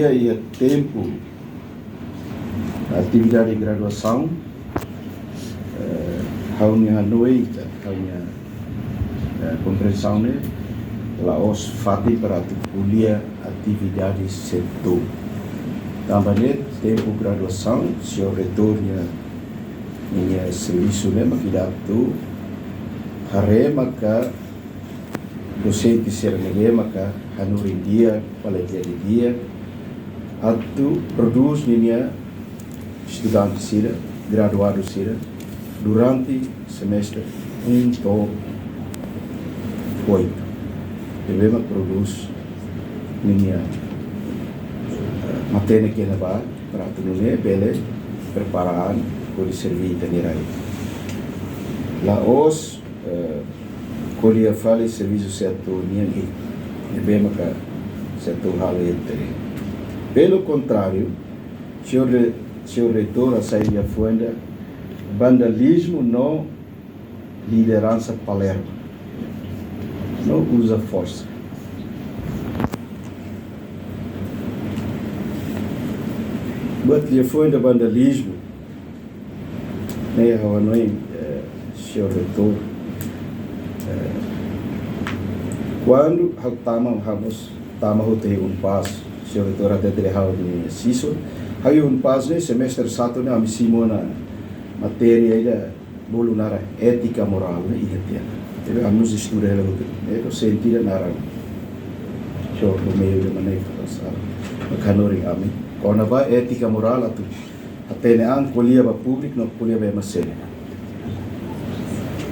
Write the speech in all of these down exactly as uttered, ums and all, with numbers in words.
Iha tempu atividade graduasaun, eh, ha'u-nia hanoin, ha'u-nia, eh, komprensaun ne'e la'ós fatin para atu ko'alia atividade setór. Tanba ne'e tempu graduasaun, señór reitór nia, nia servisu ne'e mak ida atu haree maka dosente sira ne'ebé maka hanorin di'ak, ko'alia di'ak, atu prodús ninia estudante sira, graduadu sira, durante semestre um to'o oito. Ne'ebé mak prodús ninia, eh, matenek iha ne'ebá, para atu nune'e bele prepara an hodi serví ita-nia rai. La'ós, eh, ko'alia fali servisu setór nian, i ne'ebé maka setór halo iha terrenu. Pelo contrário, señór re-, señór reitór hasai liafuan ida: vandalismo no lideransa palerma. Não usa força. Buat liafuan ida vandalismo ne'e, ha'u hanoin, eh, señór reitór, eh, kuandu ha'u tama, ha'u mós tama hotu iha UNPAZ, señór reitór hatete dehan ha'u-nia siswa. Ha'u iha UNPAZ ne'e, semestre satu ne'e, ami simu ona matéria ida bolu naran étika morál ne'e iha tiha ona. Jadi ami mós estuda hela hotu. Ne'e dosente ida naran señór Romeu de Maneca, pasal mak hanorin ami kona-ba étika morál atu hatene an ko'alia ba públiku no ko'alia ba ema seluk.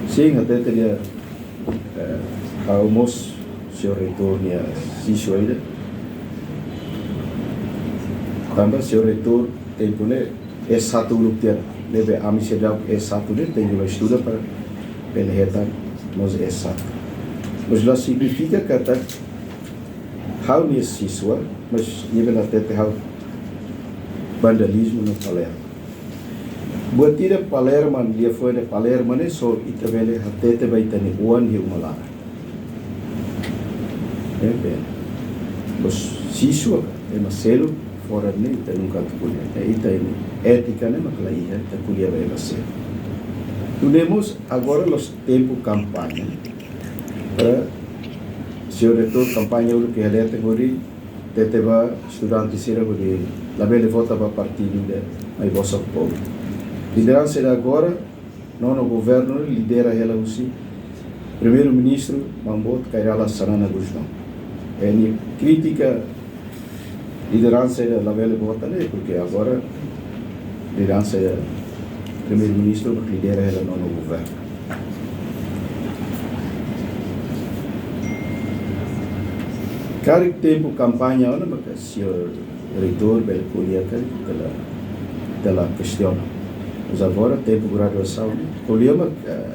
Sin, hatete dehan, eh, ha'u mós señór reitór nia siswa ida. Tanba señór reitór tempu ne'e S satu uluk tiha ona. Ne'ebé ami seidauk S satu ne'e tenke bá estuda para bele hetan mós S satu. Mas la signifika katak ha'u-nia siswa, mas nia bele hatete ha'u vandalismo no palerma. Buat ida palerma, liafuan ida palerma ne'e só ita bele hatete ba ita-nia oan iha uma laran. Ne'ebé, bos siswa, ema seluk, fora ne'e ita nunka atu ko'alia. Ne'e ita-nia étika ne'e mak la iha, ita ko'alia ba ema seluk. Nune'e mós agora la'ós tempu kampaña. Para señór reitór kampaña uluk iha leten hodi hatete ba estudante sira hodi labele vota ba partidu ida mai bosok povu. Lideransa ida agora, nono governu lidera hela husi Primeiru-Ministru maun boot Kay Rala Xanana Gusmão. Nia kritika lideransa ida labele vota ne'e, porke agora lideransa ida Primeiru-Ministru mak lidera hela nono governu. Karik tempu kampaña ona maka señór reitór bele ko'alia karik, ita la, ita la kestiona. Mas agora tempu graduasaun, ko'alia maka, eh,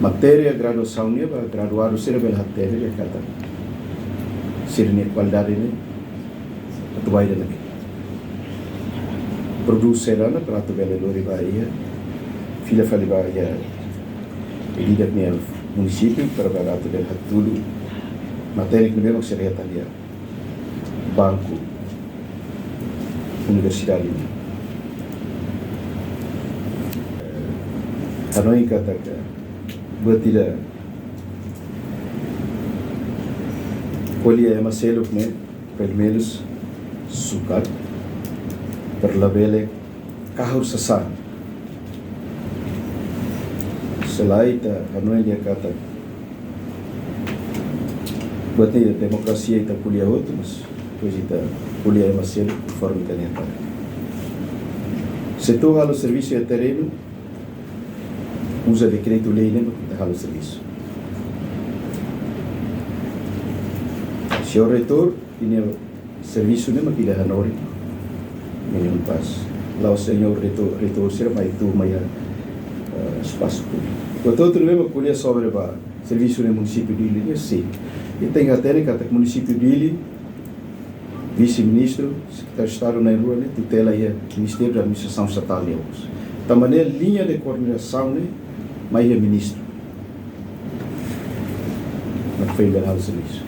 matéria graduasaun ne'e ba graduadu sira bele hatene dehan katak sira-nia kualidade ne'e atu bá ida-ne'e. Prodús sira-ne'e para atu bele lori ba iha, fila fali ba iha, iha ida-idak nia munisípiu para bá atu bele hatudu matéria ne'ebé mak sira hetan iha banku universidade nian. Hanoin katak buat ida ko'alia ema seluk ne'e, pelumenus sukat, para labele kahur sasán. Se lae ita hanoin dehan katak buat ne'e demokrasia, ita ko'alia hotu, mas depois ita ko'alia ema seluk konforme ita-nia hakarak. Setór halo servisu iha terrenu, uza dekretu-lei ne'e mak ita halo servisu. Señór reitór, nia servisu ne'e mak ita hanorin iha UNPAZ. La'ós señór reitór, reitór sira mai tun mai iha, eh, espasu públiku. Portantu, ne'ebé mak ko'alia sobre ba servisu iha munisípiu Dili ne'e, sin. Ita tenke hatene katak munisípiu Dili, vise-ministru, sekretáriu estadu na'in-rua ne'e tutela iha Ministériu da Administrasaun Estatál de Obras. Tanba ne'e liña de koordenasaun ne'e mai iha ministru. Mak foin bele halo servisu.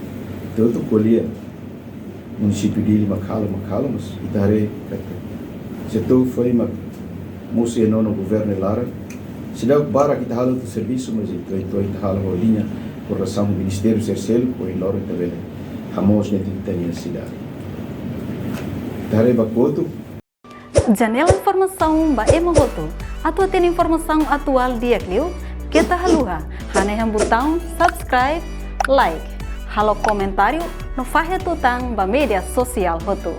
Entaun ita ko'alia Munisípiu Dili mak halo, mak halo, mas ita haree katak setór foin mak mosu iha nono governu nia laran. Seidauk barak ita halo ita servisu, mas ita, ita, ita halo ho liña koordenasaun ho ministériu sira seluk, ohin loron ita bele hamoos netik ita-nia sidade. Ita haree ba kotuk. Janela informasaun ba ema hotu. Atu hatene informasaun atuál di'ak liu, keta haluha hanehan butaun subscribe, like, halo komentáriu no fahe tutan ba média sosiál hotu.